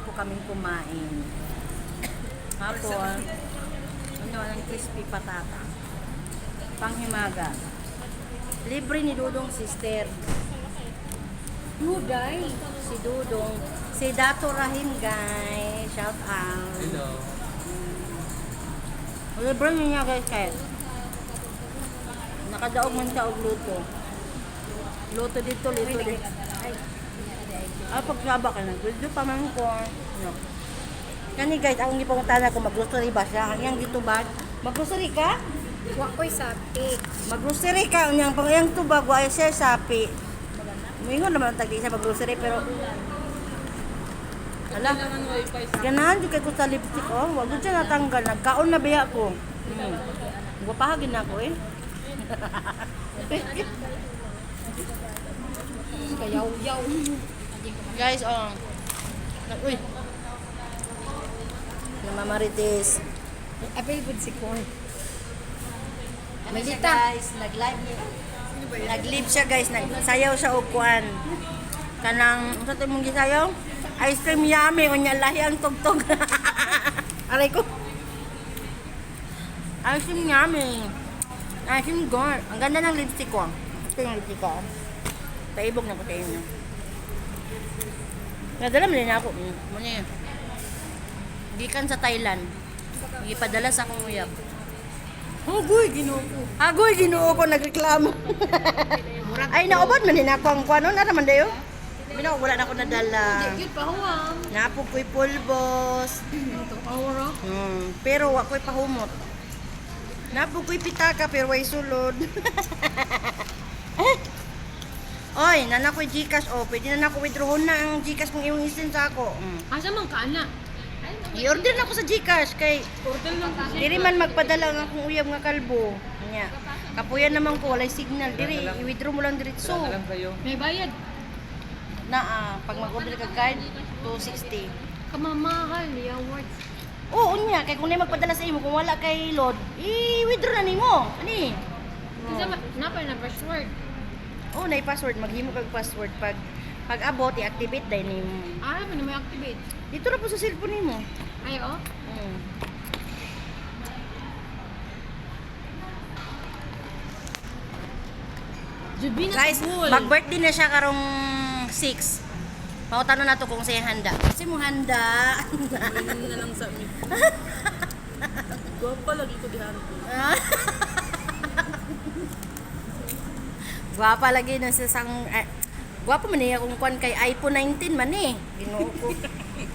na po kaming kumain. Hapon, ano, ang crispy patata. Panghimaga. Libre ni Dudong sister. Duday. Si Dudong. Si Dato Rahim, guys. Shout out. Hello. Libre niya, guys, kay. Nakadaog man siya og luto. Luto dito, luto dito. Ay. Ah, pagsaba ka na. Gusto pa man ko. No. Kani guys, akong gipangutana kung mag-grocery ba siya. Ang iyang gitubag. Mag-grocery ka? Wa ko'y sapi. Mag-grocery ka. Ang iyang pang tubag, wa siya sapi. Muingon naman ang tagdi siya mag-grocery pero Ala, ganahan jud kay ko sa lipstick oh. Wag jud siya natanggal. Nagkaon na biya ko. Gwapahagin na ako eh. Kayaw-yaw. Guys, oh. Uy. Namamarites. Available si Corn. Ano siya, guys, nag-live ni nag-live siya, guys, nagsayaw siya og kuan. Kanang unsa to imong gisayaw? Ice cream yummy unya lahi ang tugtog. Aray ko. Ice cream yummy. Ice cream girl. Ang ganda ng lipstick ko. Ito yung lipstick ko. Paibog na ko sa inyo. Nadala man din ako. Muna yun. Gikan sa Thailand. Gipadala sa akong uyab. Hugoy, Ginoo ko. Agoy, Ginoo ko nagreklamo. Ay, naubod man din ako ang kuan nun. Ara man dayo. Binaw, wala na ako nadala. Di gyud pahuwam. Napog ko'y pulbos. Ito pahura. Pero wa ko'y pahumot. Napog ko'y pitaka pero way sulod. Oy, nana ko'y Gcash oh. Pwede na nako withdrawon na ang Gcash kung imong isin sa ako. Asa man ka ana? I-order na ko sa Gcash kay Order lang ko. diri man magpadala ang akong uyab nga kalbo. Nya. Kapuyan naman ko walay signal diri, i-withdraw mo lang diretso. Wala na lang kayo. May bayad. Na ah, pag mag-order ka card 260. Kamamahal ya words. Oo, unya kay kung nay magpadala sa imo kung wala kay load, i-withdraw na nimo. Ani? Kasi napa na password. Oh, nay password, maghimo kag password pag pag abot i-activate dai nimo. Ah, man may activate. Dito ra po sa cellphone nimo. Ay oh. Jubi na Guys, mag-birthday na siya karong 6. Pautano na to kung siya handa. Kasi mo handa. Ganun na lang sa amin. Gwapa lagi ko dihan ko. Gwapa lagi na sa sang eh, gwapa man niya kung kwan kay iPhone 19 man eh. Ginoo ko.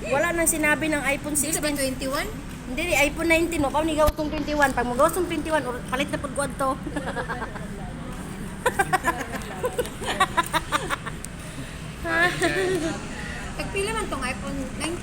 Wala nang sinabi ng iPhone Di ba 16. 21? Hindi di iPhone 19 mo ni gawas tong 21. Pag mo gawas tong 21 or palit na pud ko adto. Tagpila man tong iPhone 19.